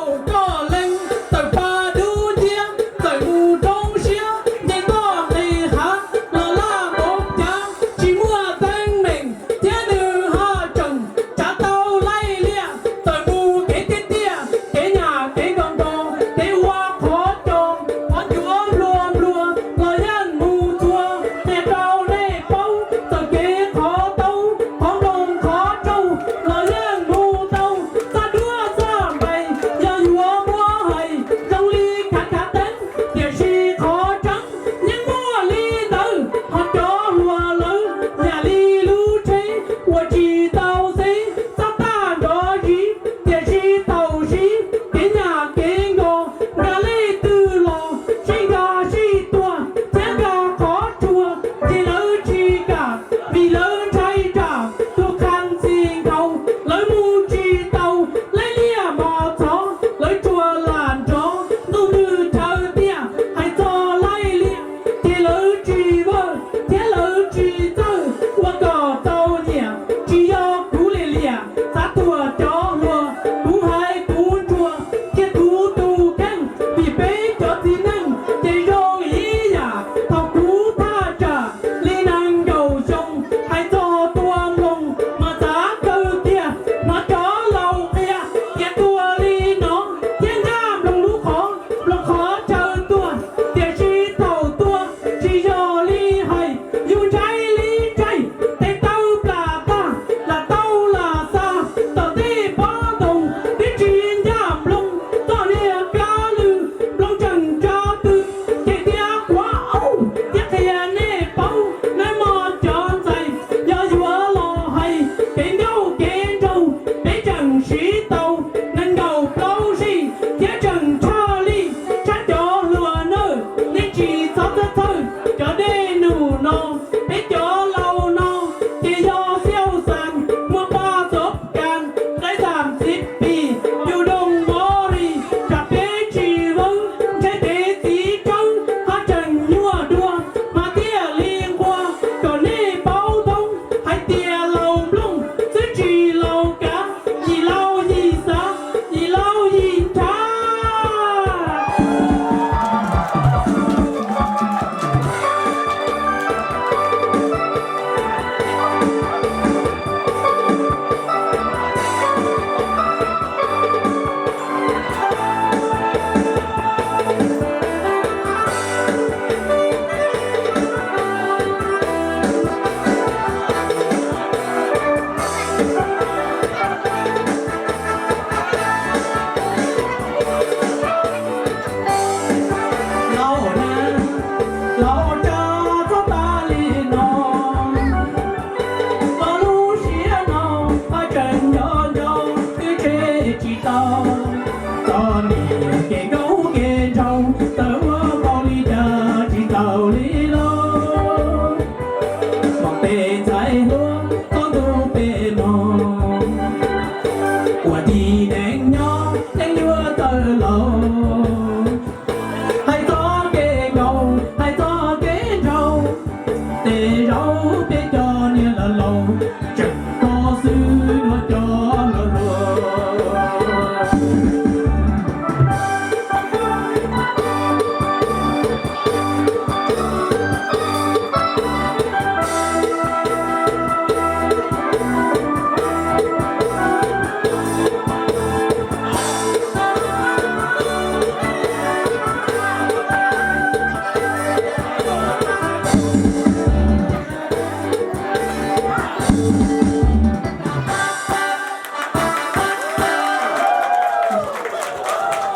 Koj leej txawm pa dub nciab, txawm mus roob siab, nce toj nqis hav los laj npoo cav, tsis muaj teeb meem thiab nws haj tseem tsav tau laij liaj. Txawm mus kev tiaj tiaj, kev nyam kev nkaus nkaus, kev ua qhov co, qhov ncuav nplua nplua los yeej mus txhua. Qhia rau nej paub, txawm kev qhov taub, qhov nplooj qhov tsauj los yeej mus tau. Txaj duab txaj npais yog yuav muab hais zoo li khav khav teeb, tiam sis qhov tseeb yeej muaj li ntawd. Ho cov hluas lawv yam li lub tsheb uas tsis tau xeb, txaj tag nrov zis, tiam sis thaum sib kev nyam kev nkaus, nkag leej twg los sib nkag sib tuag thiab nkag qhov tsua, ces lawv tsis kam vim lawv ntshai tsam tus qhas ntxi nkaus, lawv mus tsis tau. Laij liaj mos txhov lawv tsuas lam nrov, ntuj nws chaw tiaj, hais txog laij liaj ces lawv tsis vawj thiab lawv tsis txawj. Ua kom txaus nyiam tsis yog kuv liam liam, xav thuam cov hluas, kuv hais kuv ntsuag thiab kuv tus kheej, vim peb cov txiv neej ces zoo ib yam. Thaum kuv thaj tsam li nees nkaum xyoo, hais txog tua nplooj mas txav kawg kiag, hnov cov laus qhia tias tua li no thiaj ncaj nplooj lub qhov, nplooj qhov chaw tuaj. Tiam sis thaum tua tsis yog li hais, yus ntshai li ntshai, tes taw plam tag lam tau lam xa tom tej pob ntoo, twb tsis ncaj nplooj, txoj niag kab lwj nplooj tseem tsa tw, ces tias quav auj thiab qhia nej paub, nej mog cov ntxhais, yog yuav los hais kev nkauj kev nraug, peb tseem siv tau nees nkaum plaub sij thiab tseem tshaj lij tshaj cov hluas nawb. Nej tsis txhob txhawj txhawj cov dej num no, peb cov laus no ces yog xiauj xas muaj paj txob kas, nqaij xam txiv pis, yus doog mov ris, tsam peb tsis vawv, ntshe kev txiv tsawb haj tseem nyuaj dua. Mas thiaj li nqua kom nej paub thoob hais tias laus nplooj xwb tsis laus kav, yim laus yim xav, yim laus yim ntshav. Laus na, laus tsa txhob tas li no, txo lub siab no, paj tseem nco nco twb tseg tsis tau. Txo niam kev nkauj kev nraug tawm ua npaum li cas tsis tau li lauj. Hmoob peb ntxhais hluas txhob ntuj peb mog, ua tib neeg nyob yeej yuav tawg laus. Hais txog kev nkauj hais txog kev nraug, tej zaum peb cov niag laus laus tseem pom xwb luag cov hluas hluas.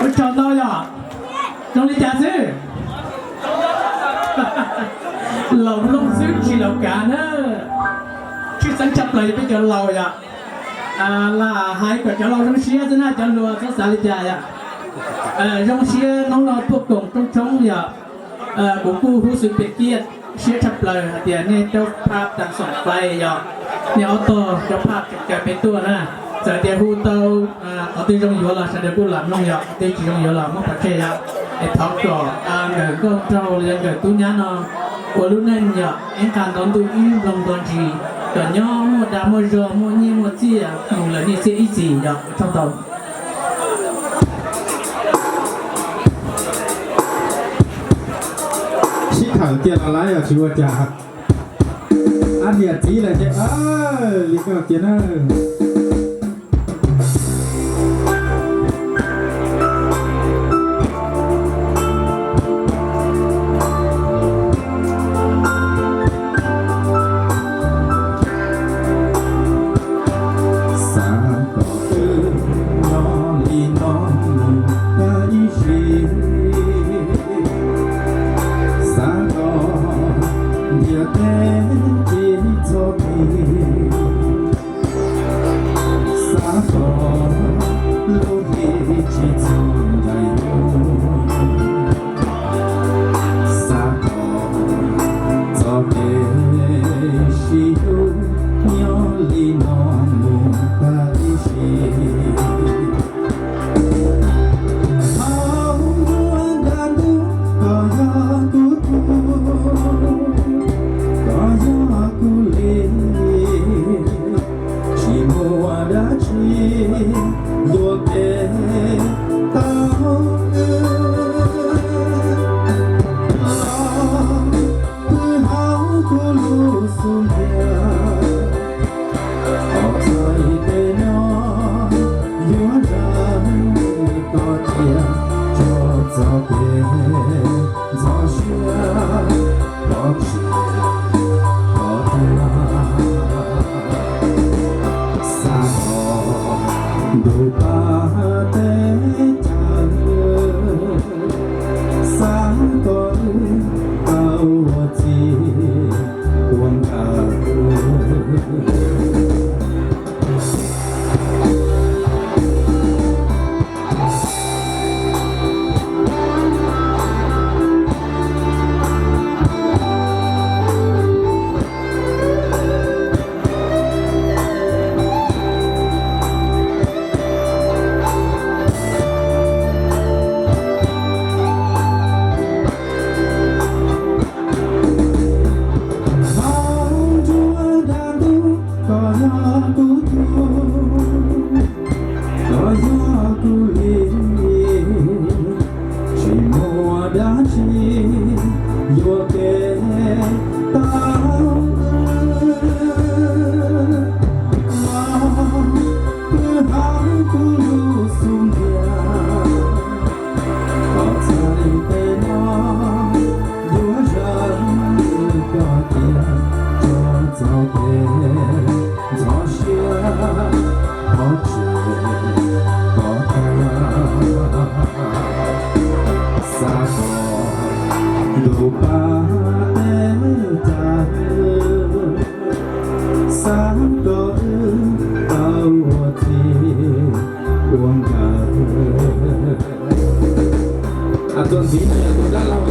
Ua tsaug ntau yom. Zoo li cas xwb? Laus nplooj xwb tsis laus kav na. Tshwj xeeb tshaj plaws yog peb cov laus yom. Lam hais kom cov laus zoo siab xwb na, cov hluas txhob xav li cas yom. Zoo siab hnub no tuaj koom rooj tshoob yom. Kuv kuj huv xwm piam kiaj siab tshaj plaws hais tias nej cov phaj tas xoom fais yom, nej ob tog cov phaj tseem caw peb tuaj na. Txawm tias hu tau qhov twg zoo yuav los sawv daws kuj lam mloog yom, qhov twg tsis zoo yuav los muab pov tseg yom. Es thov kom nkawm nkauj nraug los yog nkawm tub nyab no ua lub neej yom ib nqag nto ntuj ib nploog nto ntsis, kom nyob muaj dag muaj zog muaj nyiaj muaj txiaj mus lawm niaj xiab ib txhis yom. Tsaug ntau. Tawm tiag los laib os tsis ua cas. Ab niam txiv lawm ces li koj tiag na. Xav kom wb nyob li no mus tag ib sim. Xav kom ntiaj teb tsis txhob phem. Xav kom lub hli tsis txhob ncaim mus. Xav kom txoj kev sib hlub nyob li no mus tag ib sim. Hauv nruab nrab ntuj koj yog kuv tug, koj yog kuv li. Tsis muaj dab tsi yuam kev tau wb los pw hauv kuv lub xub ntiag. Thov txhais tes no yuav zam koj cia tso txoj kev ntxhov siab pov tseg kom tag. Xav kom ntuj pab teb chaws, xav kom wb tau ua txij ua nkawm. Hauv nruab nrab ntuj koj yog kuv tug, koj yog kuv li. Tsis muaj dab tsi yuam kev tau wb los pw hauv kuv lub xub ntiag. Thov txhais tes no yuav zam koj cia tso txoj kev ntxhov siab pov tseg kom tag. Xav kom ntuj pab teb chaws, xav kom wb tau ua txij ua nkawm. Tuaj ntxiv no yog tus dab laug